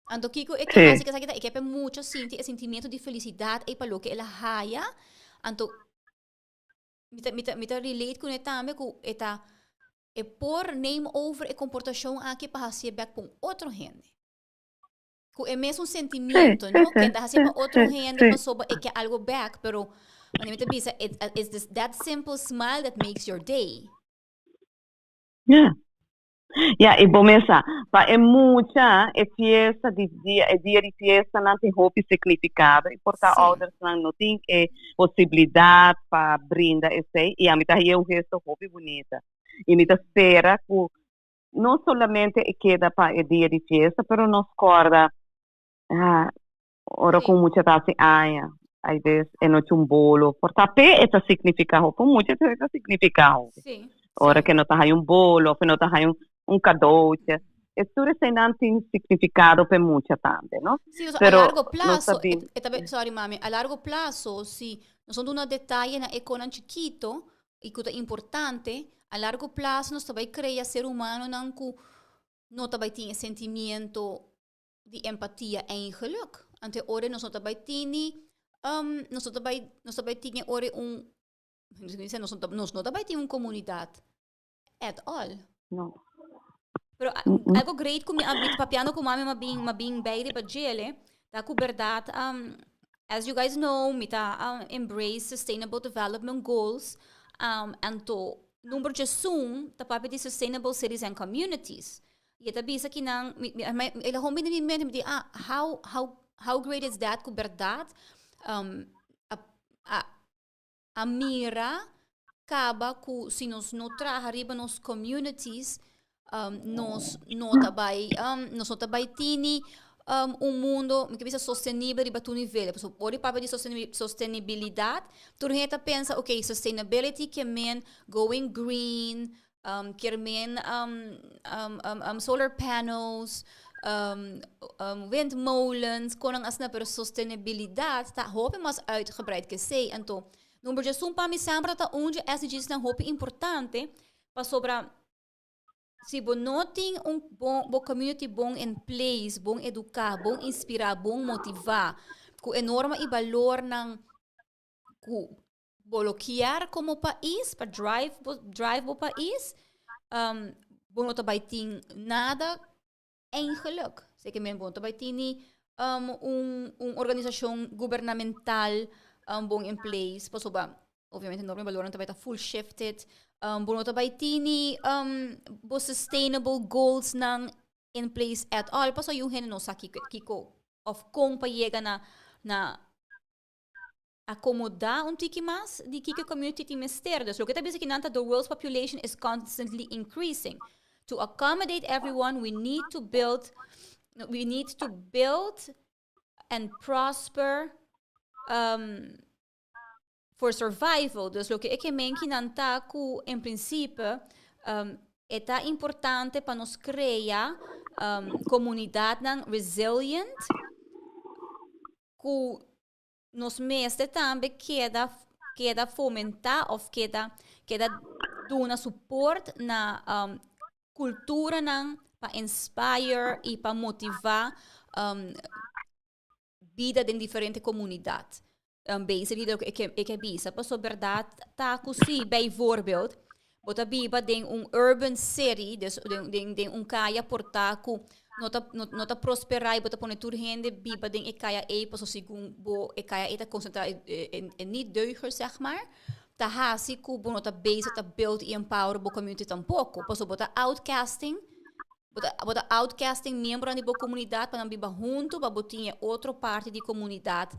[SPEAKER 2] Anto kiko e ke hasi ke e ke mucha sinti e sentimento di felicidad e pa loke el a haya. Anto mi ta relate cu e tambe cu e ta e por neem over e comportacion aki pa hasi back pa un otro hende. Cu e mesun sentimento, no? Cu ta hasi pa otro hende pasobra e ke algo back, pero wanneer mi ta bisa, it's that simple smile that makes your day.
[SPEAKER 3] Ja, y bo mes sa, pa e mucha e fiesta di dia, e dia di fiesta nan tin hopi significado y por ta ouders nan no tin e posibilidad pa brinda esey y ami ta haya un gesto hopi bunita. Y mi ta spera cu no solamente e keda pa e dia di fiesta, pero nos corda, ah, ora cu mucha ta hasi aña. Hay bes e no un bolo. Por ta p'e e ta significa hopi. Mucha e ta significa hopi. Ora cu no ta hay un bolo, of no ta hay un cadeautje. E tur eseinan tin significado pa mucha tambe, no?
[SPEAKER 2] Sí, o sea,
[SPEAKER 3] Pero
[SPEAKER 2] a largo
[SPEAKER 3] nos
[SPEAKER 2] plazo, sorry, mami, a largo plazo, si nos duna detaye na e cosnan chikito y cu ta importante, a largo plazo nos ta bay crea ser humanonan cu no ta bay tin sentimento di empatia eigenlijk. Anto ora nos no ta bay tin, nos ta bay tin ora un, nos no ta bay tin un comunidad at all.
[SPEAKER 3] No.
[SPEAKER 2] Pero algo great cu mi papiando cu mami m'a bin bay riba dje, ta cu berdad, as you guys know, mi ta embrace Sustainable Development Goals, anto number 11 ta papia di sustainable cities and communities. Y ta bisa cu nan mi el a bin den mi mente, mi di, "Ah, how great is that cu berdad a mira caba cu si nos no traha riba nos communities, nos no ta bay tin un mundo cu ta sostenibel riba tur nivel." Pasobra ora papia di sostenibilidad, tur hende ta pensa, "Ok, sustainability kiermen going green, kiermen solar panels, windmolens, cosnan asina," pero sostenibilidad ta hopi mas uitgebreid cu esey. Anto, number 11 pa mi semper ta un di SDGs nan hopi importante, pasobra si bo no tin un bon community bon in place, bon educa, bon inspira, bon motiva, cu norma y balornan cu bo lo kier como pais, pa drive bo pais, bo no ta bay tin nada eigenlijk. Esey kiermen bo no ta bay tin un organisacion gubernamental bon in place, pasobra obviamente norma y balornan ta full shifted, bo no ta bay tin bo sustainable goals nan in place at all, paso yung hende no sa kiko of con pa yega na acomoda un tiki mas di kiko community tin mester. Dus loke ta bisa akinan ta the world's population is constantly increasing. To accommodate everyone, we need to build and prosper for survival. Dus loke e kiermen akinan ta cu in principe ta importante pa nos crea comunidadnan resilient cu nos mester tambe keda fomenta of keda duna support na culturanan pa inspire y pa motiva bida den diferente comunidad. Basically, e ke bisa, paso berdad ta cu si, bijvoorbeeld, bo ta biba den un urban city, dus den un caya por ta cu no ta prospera y bo ta pone tur hende biba den e caya ey, paso segun bo e caya ey ta concentra en niet deugers, zeg maar, ta hasi cu bo no ta bezig ta build y empower bo community tampoco. Paso bo ta outcasting miembro di bo comunidad pa nan biba hunto, pa bo tin otro parti di comunidad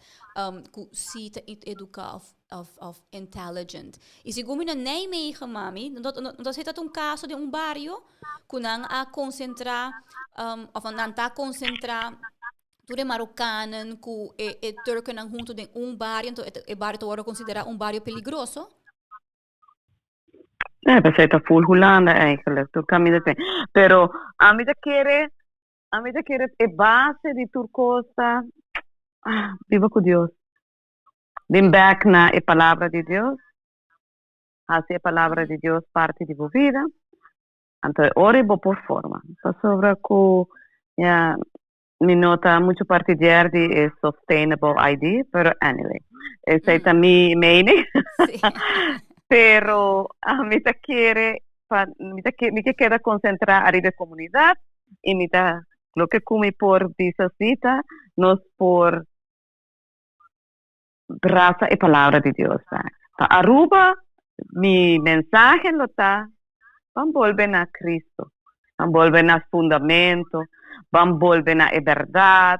[SPEAKER 2] cu si ta educa of intelligent. Y segun mi na Nijmegen, mami, dat is dat un caso di un bario cu nan a concentra, of nan ta concentra tur e Marokkanen cu e Turken hunto den un bario, anto e bario ta wordo considera un bario peligroso.
[SPEAKER 3] Ja, dat ta full Hulanda eigenlijk. Tur caminda tin. Pero ami ta kere e base di tur cos ta, ah, biba cu Dios. Bin back na e palabra di Dios. Haci e palabra di Dios parti di bo bida. Anto, ora bo por forma. Pasobra cu ja, mi no ta mucho partidario di e sustainable ID, pero anyway, esey ta mi mening. Pero ami ta kere pa mi ta keda concentra ariba comunidad y mi ta loke cu mi por bisa cita nos por brasa e palabra di Dios. Pa Aruba, mi mensahe lo ta: ban bolbe na Cristo, ban bolbe na fundamento, ban bolbe na e berdad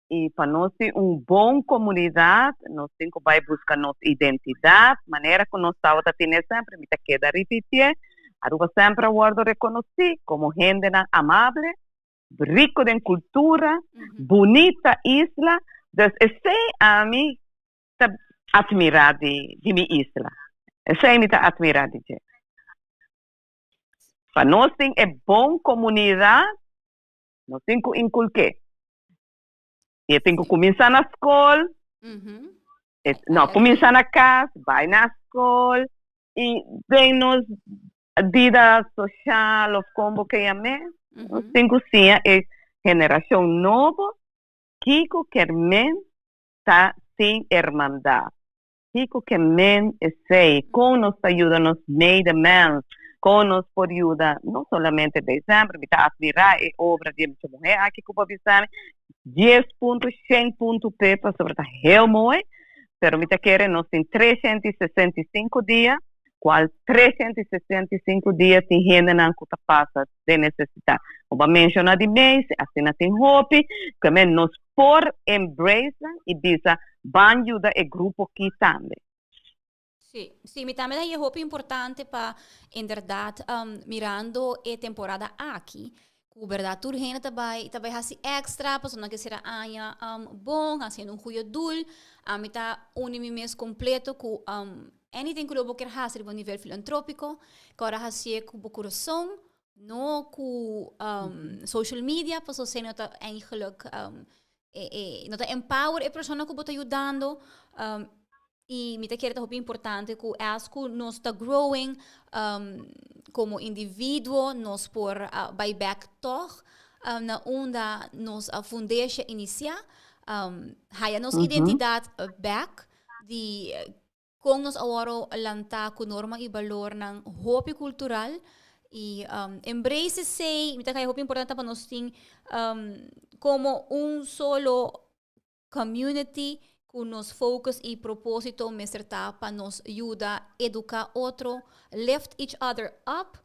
[SPEAKER 3] y pa nos tin un bon comunidad, nos tin cu bay busca nos identidad, manera cu nos tabata tin semper. Mi ta keda ripiti, Aruba semper a wordo reconoci como hende amable, rico den cultura, bunita isla. Dus esey ami ta admira di di mi isla. Esei mi ta admira di dje. Pa nos tin e bon comunidad, nos tin cu inculke. E tin cu cuminsa na scol, e, no, cuminsa na cas, bai na scol, y den nos bida social of con bo ke yam'é, nos tin cu siña e generacion nobo kico kier men ta tin hermandad. Kico ke men esey? Con nos ta yuda nos medemens? Con nos por yuda no solamente december, mi ta admira e obra di e mucha muher aki cu bo a bisa mi, dies punto, shen punto p'e pasobra ta heel mooi, pero mi ta kere nos tin 365 dia, cual 365 dia tin hendenan cu ta pasa den necesidad. Bo a menciona di mes, asina tin hopi, ke men nos por embrace nan y bisa ban yuda e grupo ki tambe.
[SPEAKER 2] Sí, sí, mi tambe ta haya hopi importante pa inderdaad mirando e temporada aki, cu berdad tur hende ta bay, ta bay haci extra, pasobra nan ke cera aña bon, haciendo un goeie doel. Ami ta uni mi mes completo cu anything cu lo bo kier haci riba un nivel filantropico, cu ora hacié cu bo curason, no cu social media, pasobra esey no ta eigenlijk no ta empower e persona cu bo ta yudando. Y mi ta kere ta hopi importante cu as cu nos ta growing como individuo, nos por bay back toch na unda nos a fundesha inicia, haya nos identidad back di con nos a worde lanta cu norma y balornan hopi cultural y embrace esey. Mi ta kaya hopi importante pa nos tin como un solo community cu nos focus y proposito mester ta pa nos yuda educa otro, lift each other up.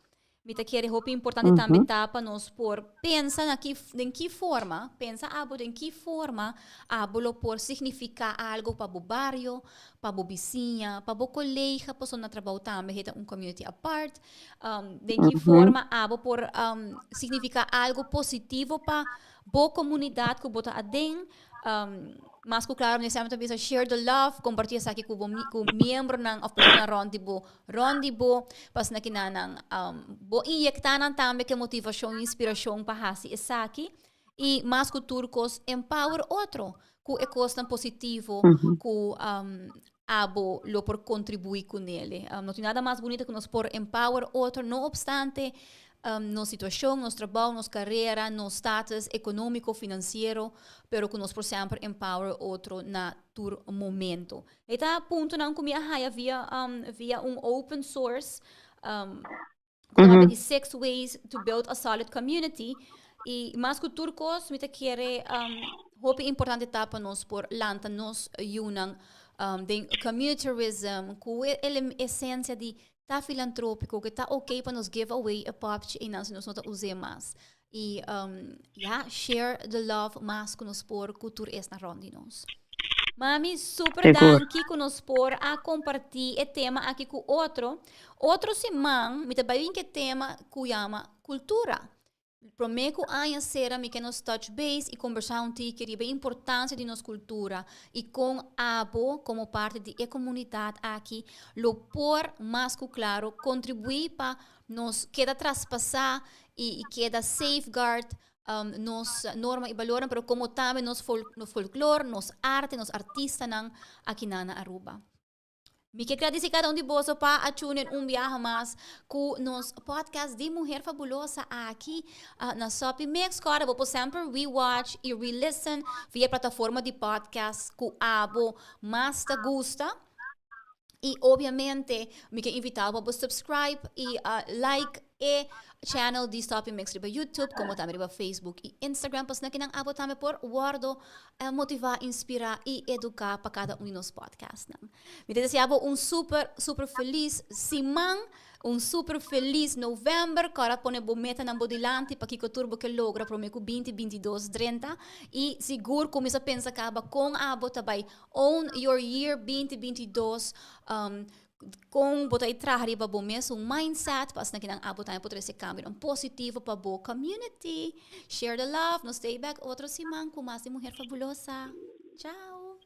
[SPEAKER 2] Mi ta kere hopi importante tambe ta pa nos por pensa na ki, den ki forma, pensa abo den ki forma abo lo por significa algo pa bo bario, pa bo bisiña, pa bo colega, pasobra na trabou tambe he ta un community apart. Den ki forma abo por significa algo positivo pa bo comunidad cu bo ta aden. Mas cu claro mi semper ta bisa share the love, comparti esaki cu bo cu miembronan of personanan rond di bo, rond di bo, pa asina kinanan bo inyecta nan tambe cu e motivacion y inspiracion pa haci esaki. Y mas cu tur cos empower otro cu e cosnan positivo cu abo lo por contribui cu nele. No tin nada mas bunito cu nos por empower otro, no obstante nos situacion, nos trabao, nos carera, nos status economico, financiero, pero cu nos por semper empower otro na tur momento. E ta puntonan cu mi a haya via, via un open source cu ta papia di Six Ways to Build a Solid Community. Y mas cu tur cos mi ta kere hopi importante ta pa nos por lanta nos yunan den communitarism cu e esencia di ta filantropico, cu ta ok pa nos give away e popchi eynan si nos no ta us'e mas. Y ya, share the love mas cu nos por cu tur esnan rond di nos. Mami, super danki cu nos por a comparti e tema aki cu otro. Otro siman mi ta bay bin cu e tema cu yama cultura. Prome cu aña cera mi ke nos touch base y combersa un tiki riba e importancia di nos cultura y con abo como parti di e comunidad aki lo por mas cu claro contribui pa nos keda traspasa y keda safeguard nos norma y balornan pero como tambe nos folklor, nos arte, nos artistanan akinan na Aruba. Mi ke gradisi kada un di boso pa a tune in un biaha mas ku nos podcast di Muher Fabulosa aki na Soppy Mix. Kòrda bo por semper rewatch i re-listen via plataforma di podcast ku abo mas ta gusta. I obviamente mi ke invitá bo pa bo subscribe i like e channel di Soppy Mix riba YouTube komo tambe riba Facebook i Instagram pasobra kinan abo tambe por wòrdu motivá, inspirá i eduká pa kada un di nos podcastnan. Mi ta desea bo un super, super felis siman, un super felis novèmber. Kòrda pone bo metanan bo dilanti pa kiko tur bo ke logra promé ku 2022 drenta i sigur kuminsá pensa kaba kon abo ta bai own your year 2022. Kon bo ta e traha riba bo mesun mindset pa asina kinan abo tambe por trese kambionan positivo pa bo community. Share the love. Nos ta e back otro siman ku mas di Mujer Fabulosa. Chao!